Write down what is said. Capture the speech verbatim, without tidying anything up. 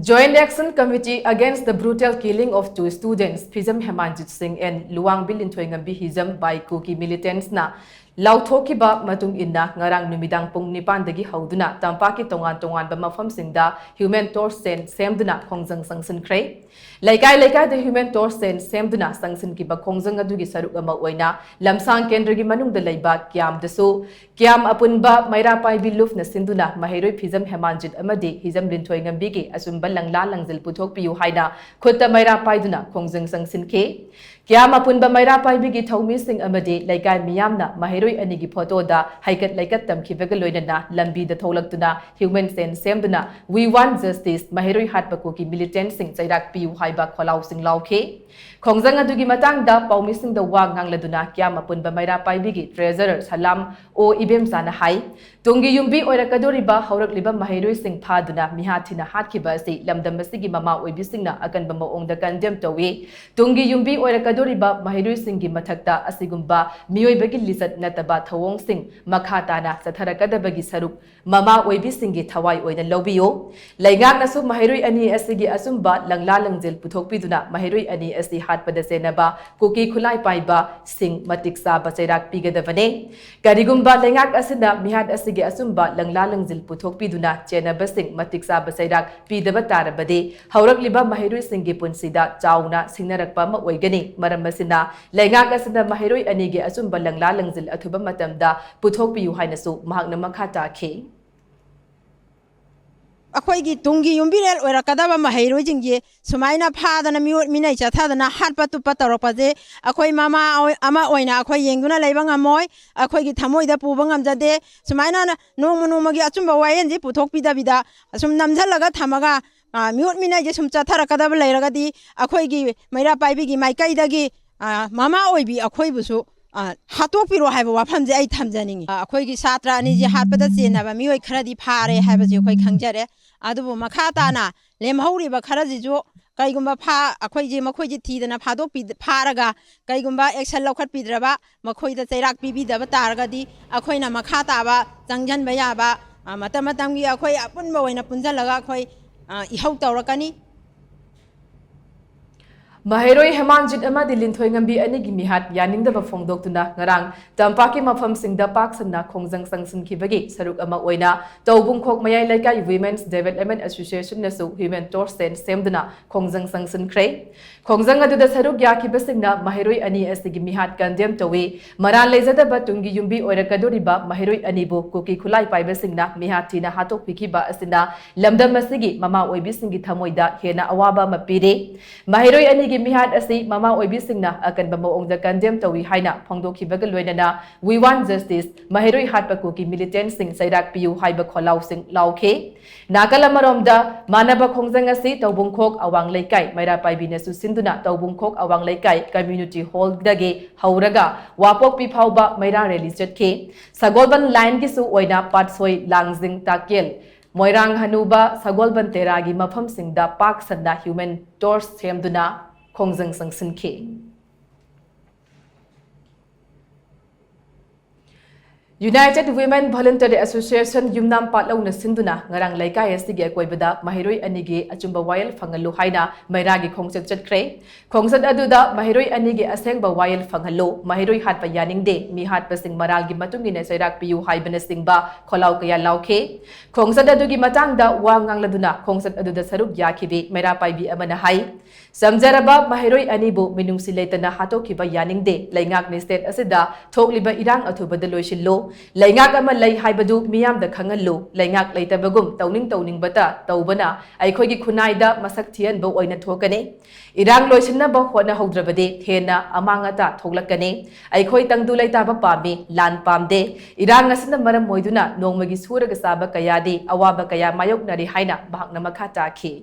Joint Action Committee Against the Brutal Killing of Two Students, Phijam Hemanjit Singh and Luwangbi Linthoingambi Hijam by Kuki Militants ꯅ ꯂꯥꯎꯊꯣꯛꯈꯤꯕ ꯃꯇꯨꯡ ꯏꯟꯅ, ꯉꯔꯥꯡ ꯅꯨꯃꯤꯗꯥꯡ ꯄꯨꯡ ꯅꯤꯄꯥꯟꯗꯒꯤ ꯍꯧꯗꯨꯅ ꯇꯝꯄꯥꯛꯀꯤ ꯇꯣꯉꯥꯟ ꯇꯣꯉꯥꯟꯕ ꯃꯐꯝꯁꯤꯡꯗ human torch chain ꯁꯦꯝꯗꯨꯅ ꯈꯣꯡꯖꯪ ꯆꯪꯁꯤꯟꯈ꯭ꯔꯦ꯫ ꯂꯩꯀꯥꯏ ꯂꯩꯀꯥꯏꯗ human torch chain ꯁꯦꯝꯗꯨꯅ ꯆꯪꯁꯤꯟꯈꯤꯕ ꯈꯣꯡꯖꯪ ꯑꯗꯨꯒꯤ ꯁꯔꯨꯛ ꯑꯃ ꯑꯣꯏꯅ ꯂꯝꯁꯥꯡ ꯀꯦꯟꯗ꯭ꯔꯒꯤ ꯃꯅꯨꯡꯗ ꯂꯩꯕ camp ꯗꯁꯨ camp ꯑꯄꯨꯟꯕ ꯃꯩꯔꯥ ꯄꯥꯏꯕꯤ ꯂꯨꯞꯅ ꯁꯤꯟꯗꯨꯅ ꯃꯍꯩꯔꯣꯏ ꯐꯤꯖꯝ ꯍꯦꯃꯥꯟꯖꯤꯠ ꯑꯃꯗꯤ ꯍꯤꯖꯝ ꯂꯤꯟꯊꯣꯏꯉꯝꯕꯤꯒꯤ ꯑꯆꯨꯝꯕ ꯂꯪꯂꯥ ꯂꯪꯖꯤꯜ ꯄꯨꯊꯣꯛꯄꯤꯌꯨ ꯍꯥꯏꯅ ꯈꯨꯠꯇ ꯃꯩꯔꯥ ꯄꯥꯏꯗꯨꯅ ꯈꯣꯡꯖꯪ ꯆꯪꯁꯤꯟꯈꯤ꯫ Camp ꯑꯄꯨꯟꯕ ꯃꯩꯔꯥ ꯄꯥꯏꯕꯤꯒꯤ ꯊꯧꯃꯤꯁꯤꯡ ꯑꯃꯗꯤ ꯂꯩꯀꯥꯏ ꯃꯤꯌꯥꯝꯅ ꯃꯍꯩꯔꯣꯏ ꯑꯅꯤꯒꯤ photo ꯗ ꯍꯩꯀꯠ ꯂꯩꯀꯠ ꯇꯝꯈꯤꯕꯒ ꯂꯣꯏꯅꯅ ꯂꯝꯕꯤꯗ ꯊꯣꯛꯂꯛꯇꯨꯅ human chain ꯁꯦꯝꯗꯨꯅ "We want justice, ꯃꯍꯩꯔꯣꯏ ꯍꯥꯠꯄ ꯀꯨꯀꯤ militants ꯁꯤꯡ ꯆꯩꯔꯥꯛ ꯄꯤꯌꯨ" ꯍꯥꯏꯕ ꯈꯣꯜꯂꯥꯎꯁꯤꯡ ꯂꯥꯎꯈꯤ꯫ ꯈꯣꯡꯖꯪ ꯑꯗꯨꯒꯤ ꯃꯇꯥꯡꯗ ꯄꯥꯎꯃꯤꯁꯤꯡꯗ ꯋꯥ ꯉꯥꯡꯂꯗꯨꯅ camp ꯑꯄꯨꯟꯕ ꯃꯩꯔꯥ ꯄꯥꯏꯕꯤꯒꯤ treasurer ꯁꯂꯥꯝ ꯑꯣ ꯏꯕꯦꯝꯆꯥꯅ ꯍꯥꯏ, ꯇꯨꯡꯒꯤ ꯌꯨꯝꯕꯤ ꯑꯣꯏꯔꯛꯀꯗꯧꯔꯤꯕ ꯍꯧꯔꯛꯂꯤꯕ ꯃꯍꯩꯔꯣꯏꯁꯤꯡ ꯐꯥꯗꯨꯅ ꯃꯤꯍꯥꯠ ꯊꯤꯅ ꯍꯥꯠꯈꯤꯕ ꯑꯁꯤ ꯂꯝꯗꯝ ꯑꯁꯤꯒꯤ ꯃꯃꯥ ꯑꯣꯏꯕꯤꯁꯤꯡꯅ ꯑꯀꯟꯕ ꯃꯑꯣꯡꯗ condemn ꯇꯧꯏ꯫ ꯇꯨꯡꯒꯤ ꯌꯨꯝꯕꯤ ꯑꯣꯏꯔꯛꯀꯗꯧꯔꯤꯕ ꯃꯍꯩꯔꯣꯏꯁꯤꯡꯒꯤ ꯃꯊꯛꯇ ꯑꯁꯤꯒꯨꯝꯕ ꯃꯤꯑꯣꯏꯕꯒꯤ ꯂꯤꯆꯠ ꯅꯠꯇꯕ ꯊꯧꯑꯣꯡꯁꯤꯡ ꯃꯈꯥ ꯇꯥꯅ ꯆꯠꯊꯔꯛꯀꯗꯕꯒꯤ ꯁꯔꯨꯛ ꯃꯃꯥ ꯑꯣꯏꯕꯤꯁꯤꯡꯒꯤ ꯊꯋꯥꯏ ꯑꯣꯏꯅ ꯂꯧꯕꯤꯌꯨ꯫ ꯂꯩꯉꯥꯛꯅꯁꯨ ꯃꯍꯩꯔꯣꯏ ꯑꯅꯤ ꯑꯁꯤꯒꯤ ꯑꯆꯨꯝꯕ ꯂꯪꯂꯥ ꯂꯪꯖꯤꯜ ꯄꯨꯊꯣꯛꯄꯤꯗꯨꯅ ꯃꯍꯩꯔꯣꯏ ꯑꯅꯤ ꯑꯁꯤ ꯍꯥꯠꯄꯗ ꯆꯦꯟꯅꯕ ꯀꯨꯀꯤ ꯈꯨꯠꯂꯥꯏ ꯄꯥꯏꯕꯁꯤꯡ ꯃꯇꯤꯛ ꯆꯥꯕ ꯆꯩꯔꯥꯛ ꯄꯤꯒꯗꯕꯅꯤ꯫ ꯀꯔꯤꯒꯨꯝꯕ ꯂꯩꯉꯥꯛ ꯑꯁꯤꯅ ꯃꯤꯍꯥꯠ ꯑꯁꯤꯒꯤ ꯑꯆꯨꯝꯕ ꯂꯪꯂꯥ ꯂꯪꯖꯤꯜ ꯄꯨꯊꯣꯛꯄꯤꯗꯨꯅ ꯆꯦꯟꯅꯕꯁꯤꯡ ꯃꯇꯤꯛ ꯆꯥꯕ ꯆꯩꯔꯥꯛ ꯄꯤꯗꯕ ꯇꯥꯔꯕꯗꯤ, ꯍꯧꯔꯛꯂꯤꯕ ꯃꯍꯩꯔꯣꯏꯁꯤꯡꯒꯤ ꯄꯨꯟꯁꯤꯗ ꯆꯥꯎꯅ ꯁꯤꯡꯅꯔꯛꯄ ꯑꯃ ꯑꯣꯏꯒꯅꯤ꯫ ꯃꯔꯝ ꯑꯁꯤꯅ, ꯂꯩꯉꯥꯛ ꯑꯁꯤꯅ ꯃꯍꯩꯔꯣꯏ ꯑꯅꯤꯒꯤ ꯑꯆꯨꯝꯕ ꯂꯪꯂꯥ ꯂꯪꯖꯤꯜ ꯑꯊꯨꯕ ꯃꯇꯝꯗ ꯄꯨꯊꯣꯛꯄꯤꯌꯨ ꯍꯥꯏꯅꯁꯨ ꯃꯍꯥꯛꯅ ꯃꯈꯥ ꯇꯥꯈꯤ꯫ ꯑꯩꯈꯣꯏꯒꯤ ꯇꯨꯡꯒꯤ ꯌꯨꯝꯕꯤꯔꯦꯜ ꯑꯣꯏꯔꯛꯀꯗꯕ ꯃꯍꯩꯔꯣꯏꯁꯤꯡꯁꯦ ꯁꯨꯃꯥꯏꯅ ꯐꯥꯗꯅ ꯃꯤꯑꯣꯠ ꯃꯤꯅꯩ ꯆꯠꯊꯗꯅ ꯍꯥꯠꯄ ꯇꯨꯞꯄ ꯇꯧꯔꯛꯄꯁꯦ ꯑꯩꯈꯣꯏ ꯃꯃꯥ ꯑꯣꯏ-, ꯑꯃ ꯑꯣꯏꯅ ꯑꯩꯈꯣꯏ ꯌꯦꯡꯗꯨꯅ ꯂꯩꯕ ꯉꯝꯃꯣꯏ, ꯑꯩꯈꯣꯏꯒꯤ ꯊꯃꯣꯏꯗ ꯄꯨꯕ ꯉꯝꯖꯗꯦ꯫ ꯁꯨꯃꯥꯏꯅ ꯅꯣꯡꯃ ꯅꯣꯡꯃꯒꯤ ꯑꯆꯨꯝꯕ ꯋꯥꯌꯦꯜꯁꯤ ꯄꯨꯊꯣꯛꯄꯤꯗꯕꯤꯗ ꯑꯁꯨꯝ ꯅꯝꯁꯤꯜꯂꯒ ꯊꯝꯃꯒ, ꯑ, ꯃꯤꯑꯣꯠ ꯃꯤꯅꯩꯁꯦ ꯁꯨꯝ ꯆꯠꯊꯔꯛꯀꯗꯕ ꯂꯩꯔꯒꯗꯤ ꯑꯩꯈꯣꯏꯒꯤ ꯃꯩꯔꯥ ꯄꯥꯏꯕꯤꯒꯤ ꯃꯥꯏꯀꯩꯗꯒꯤ, ꯑ, ꯃꯃꯥ ꯑꯣꯏꯕꯤ ꯑꯩꯈꯣꯏꯕꯨꯁꯨ, ꯑ, ꯍꯥꯠꯇꯣꯛꯄꯤꯔꯣ ꯍꯥꯏꯕ ꯋꯥꯐꯝꯁꯦ ꯑꯩ ꯊꯝꯖꯅꯤꯡꯉꯤ꯫ ꯑ, ꯑꯩꯈꯣꯏꯒꯤ ꯁꯥꯇ꯭ꯔ ꯑꯅꯤꯁꯦ ꯍꯥꯠꯄꯗ ꯆꯦꯟꯅꯕ ꯃꯤꯑꯣꯏ ꯈꯔꯗꯤ ꯐꯥꯔꯦ ꯍꯥꯏꯕꯁꯦ ꯑꯩꯈꯣꯏ ꯈꯪꯖꯔꯦ꯫ ꯑꯗꯨꯕꯨ ꯃꯈꯥ ꯇꯥꯅ ꯂꯦꯝꯍꯧꯔꯤꯕ ꯈꯔꯁꯤꯁꯨ ꯀꯩꯒꯨꯝꯕ ꯐꯥ-, ꯑꯩꯈꯣꯏꯁꯦ ꯃꯈꯣꯏꯁꯦ ꯊꯤꯗꯅ ꯐꯥꯗꯣꯛꯄꯤ-, ꯐꯥꯔꯒ ꯀꯩꯒꯨꯝꯕ action ꯂꯧꯈꯠꯄꯤꯗ꯭ꯔꯕ, ꯃꯈꯣꯏꯗ ꯆꯩꯔꯥꯛ ꯄꯤꯕꯤꯗꯕ ꯇꯥꯔꯒꯗꯤ ꯑꯩꯈꯣꯏꯅ ꯃꯈꯥ ꯇꯥꯕ ꯆꯪꯁꯤꯟꯕ ꯌꯥꯕ, ꯑ, ꯃꯇꯝ ꯃꯇꯝꯒꯤ ꯑꯩꯈꯣꯏ ꯑꯄꯨꯟꯕ ꯑꯣꯏꯅ ꯄꯨꯟꯁꯤꯜꯂꯒ ꯑꯩꯈꯣꯏ ꯑ, ꯏꯍꯧ ꯇꯧꯔꯛꯀꯅꯤ꯫ ꯃꯍꯩꯔꯣꯏ ꯍꯦꯃꯥꯟꯖꯤꯠ ꯑꯃꯗꯤ ꯂꯤꯟꯊꯣꯏꯉꯝꯕꯤ ꯑꯅꯤꯒꯤ ꯃꯤꯍꯥꯠ ꯌꯥꯅꯤꯡꯗꯕ ꯐꯣꯡꯗꯣꯛꯇꯨꯅ ꯉꯔꯥꯡ ꯇꯝꯄꯥꯛꯀꯤ ꯃꯐꯝꯁꯤꯡꯗ ꯄꯥꯛ ꯁꯟꯅ ꯈꯣꯡꯖꯪ ꯆꯪꯁꯤꯟꯈꯤꯕꯒꯤ ꯁꯔꯨꯛ ꯑꯃ ꯑꯣꯏꯅ ꯇꯧꯕꯨꯡꯈꯣꯛ ꯃꯌꯥꯏ ꯂꯩꯀꯥꯏ Women's Development Association ꯅꯁꯨ human torch tent ꯁꯦꯝꯗꯨꯅ ꯈꯣꯡꯖꯪ ꯆꯪꯁꯤꯟꯈ꯭ꯔꯦ꯫ ꯈꯣꯡꯖꯪ ꯑꯗꯨꯗ ꯁꯔꯨꯛ ꯌꯥꯈꯤꯕꯁꯤꯡꯅ ꯃꯍꯩꯔꯣꯏ ꯑꯅꯤ ꯑꯁꯤꯒꯤ ꯃꯤꯍꯥꯠ condemn ꯇꯧꯏ꯫ ꯃꯔꯥꯜ ꯂꯩꯖꯗꯕ ꯇꯨꯡꯒꯤ ꯌꯨꯝꯕꯤ ꯑꯣꯏꯔꯛꯀꯗꯧꯔꯤꯕ ꯃꯍꯩꯔꯣꯏ ꯑꯅꯤꯕꯨ ꯀꯨꯀꯤ ꯈꯨꯠꯂꯥꯏ ꯄꯥꯏꯕꯁꯤꯡꯅ ꯃꯤꯍꯥꯠ ꯊꯤꯅ ꯍꯥꯠꯇꯣꯛꯄꯤꯈꯤꯕ ꯑꯁꯤꯅ ꯂꯝꯗꯝ ꯑꯁꯤꯒꯤ ꯃꯃꯥ ꯑꯣꯏꯕꯤꯁꯤꯡꯒꯤ ꯊꯃꯣꯏꯗ ꯍꯦꯟꯅ ꯑꯋꯥꯕ ꯑꯃ ꯄꯤꯔꯦ꯫ ꯃꯍꯩꯔꯣꯏ ꯑꯅꯤꯒꯤ ꯃꯤꯍꯥꯠ ꯑꯁꯤ ꯃꯃꯥ ꯑꯣꯏꯕꯤꯁꯤꯡꯅ ꯑꯀꯟꯕ ꯃꯑꯣꯡꯗ condemn ꯇꯧꯏ ꯍꯥꯏꯅ ꯐꯣꯡꯗꯣꯛꯈꯤꯕꯒ ꯂꯣꯏꯅꯅ We Want Justice, ꯃꯍꯩꯔꯣꯏ ꯍꯥꯠꯄ ꯀꯨꯀꯤ militantꯁꯤꯡ ꯆꯩꯔꯥꯛ ꯄꯤꯌꯨ ꯍꯥꯏꯕ ꯈꯣꯜꯂꯥꯎꯁꯤꯡ ꯂꯥꯎꯈꯤ꯫ ꯅꯥꯀꯜ ꯑꯃꯔꯣꯝꯗ, ꯃꯥꯟꯅꯕ ꯈꯣꯡꯖꯪ ꯑꯁꯤ ꯇꯧꯕꯨꯡꯈꯣꯛ ꯑꯋꯥꯡ ꯂꯩꯀꯥꯏ ꯃꯩꯔꯥ ꯄꯥꯏꯕꯤꯅꯁꯨ ꯁꯤꯟꯗꯨꯅ ꯇꯧꯕꯨꯡꯈꯣꯛ ꯑꯋꯥꯡ ꯂꯩꯀꯥꯏ community hallꯗꯒꯤ ꯍꯧꯔꯒ ꯋꯥꯄꯣꯛꯄꯤ ꯐꯥꯎꯕ ꯃꯩꯔꯥ rally ꯆꯠꯈꯤ꯫ ꯁꯒꯣꯜꯕꯟ lineꯒꯤꯁꯨ ꯑꯣꯏꯅ ꯄꯥꯠꯁꯣꯏ, ꯂꯥꯡꯖꯤꯡ, ꯇꯥꯛꯀꯦꯜ, ꯃꯣꯏꯔꯥꯡ ꯍꯅꯨꯕ, ꯁꯒꯣꯜꯕꯟ ꯇꯦꯔꯥꯒꯤ ꯃꯐꯝꯁꯤꯡꯗ ꯄꯥꯛ ꯁꯟꯅ human torch ꯁꯦꯝꯗꯨꯅ ꯈꯣꯡꯖꯪ ꯆꯪꯁꯤꯟꯈꯤ꯫ United Women Voluntary Association ꯌꯨꯝꯅꯥꯝ ꯄꯥꯠꯂꯧꯅ ꯁꯤꯟꯗꯨꯅ ꯉꯔꯥꯡ ꯂꯩꯀꯥꯏ ꯑꯁꯤꯒꯤ ꯑꯀꯣꯏꯕꯗ ꯃꯍꯩꯔꯣꯏ ꯑꯅꯤꯒꯤ ꯑꯆꯨꯝꯕ ꯋꯥꯌꯦꯜ ꯐꯪꯍꯜꯂꯨ ꯍꯥꯏꯅ ꯃꯩꯔꯥꯒꯤ ꯈꯣꯡꯆꯠ ꯆꯠꯈ꯭ꯔꯦ꯫ ꯈꯣꯡꯆꯠ ꯑꯗꯨꯗ ꯃꯍꯩꯔꯣꯏ ꯑꯅꯤꯒꯤ ꯑꯁꯦꯡꯕ ꯋꯥꯌꯦꯜ ꯐꯪꯍꯜꯂꯨ, ꯃꯍꯩꯔꯣꯏ ꯍꯥꯠꯄ ꯌꯥꯅꯤꯡꯗꯦ, ꯃꯤ ꯍꯥꯠꯄꯁꯤꯡ ꯃꯔꯥꯜꯒꯤ ꯃꯇꯨꯡ ꯏꯟꯅ ꯆꯩꯔꯥꯛ ꯄꯤꯌꯨ ꯍꯥꯏꯕꯅꯆꯤꯡꯕ ꯈꯣꯜꯂꯥꯎ ꯀꯌꯥ ꯂꯥꯎꯈꯤ꯫ ꯈꯣꯡꯆꯠ ꯑꯗꯨꯒꯤ ꯃꯇꯥꯡꯗ ꯋꯥ ꯉꯥꯡꯂꯗꯨꯅ ꯈꯣꯡꯆꯠ ꯑꯗꯨꯗ ꯁꯔꯨꯛ ꯌꯥꯈꯤꯕꯤ ꯃꯩꯔꯥ ꯄꯥꯏꯕꯤ ꯑꯃꯅ ꯍꯥꯏ, ꯆꯝꯖꯔꯕ ꯃꯍꯩꯔꯣꯏ ꯑꯅꯤꯕꯨ ꯃꯤꯅꯨꯡꯁꯤ ꯂꯩꯇꯅ ꯍꯥꯠꯇꯣꯛꯈꯤꯕ ꯌꯥꯅꯤꯡꯗꯦ꯫ ꯂꯩꯉꯥꯛꯅ state ꯑꯁꯤꯗ ꯊꯣꯛꯂꯤꯕ ꯏꯔꯥꯡ ꯑꯊꯨꯕꯗ ꯂꯣꯏꯁꯤꯜꯂꯨ꯫ ꯂꯩꯉꯥꯛ ꯑꯃ ꯂꯩ ꯍꯥꯏꯕꯗꯨ ꯃꯤꯌꯥꯝꯗ ꯈꯪꯍꯜꯂꯨ꯫ ꯂꯩꯉꯥꯛ ꯂꯩꯇꯕꯒꯨꯝ ꯇꯧꯅꯤꯡ ꯇꯧꯅꯤꯡꯕꯇ ꯇꯧꯕꯅ ꯑꯩꯈꯣꯏꯒꯤ ꯈꯨꯟꯅꯥꯏꯗ ꯃꯁꯛ ꯊꯤꯍꯟꯕ ꯑꯣꯏꯅ ꯊꯣꯛꯀꯅꯤ꯫ ꯏꯔꯥꯡ ꯂꯣꯏꯁꯤꯟꯅꯕ ꯍꯣꯠꯅꯍꯧꯗ꯭ꯔꯕꯗꯤ ꯍꯦꯟꯅ ꯑꯃꯥꯡ ꯑꯇꯥ ꯊꯣꯛꯂꯛꯀꯅꯤ꯫ ꯑꯩꯈꯣꯏ ꯇꯪꯗꯨ ꯂꯩꯇꯥꯕ ꯄꯥꯝꯃꯤ, ꯂꯥꯟ ꯄꯥꯝꯗꯦ꯫ ꯏꯔꯥꯡ ꯑꯁꯤꯅ ꯃꯔꯝ ꯑꯣꯏꯗꯨꯅ ꯅꯣꯡꯃꯒꯤ ꯁꯨꯔꯒ ꯆꯥꯕ ꯀꯌꯥꯗꯤ ꯑꯋꯥꯕ ꯀꯌꯥ ꯃꯥꯌꯣꯛꯅꯔꯤ ꯍꯥꯏꯅ ꯃꯍꯥꯛꯅ ꯃꯈꯥ ꯇꯥꯈꯤ꯫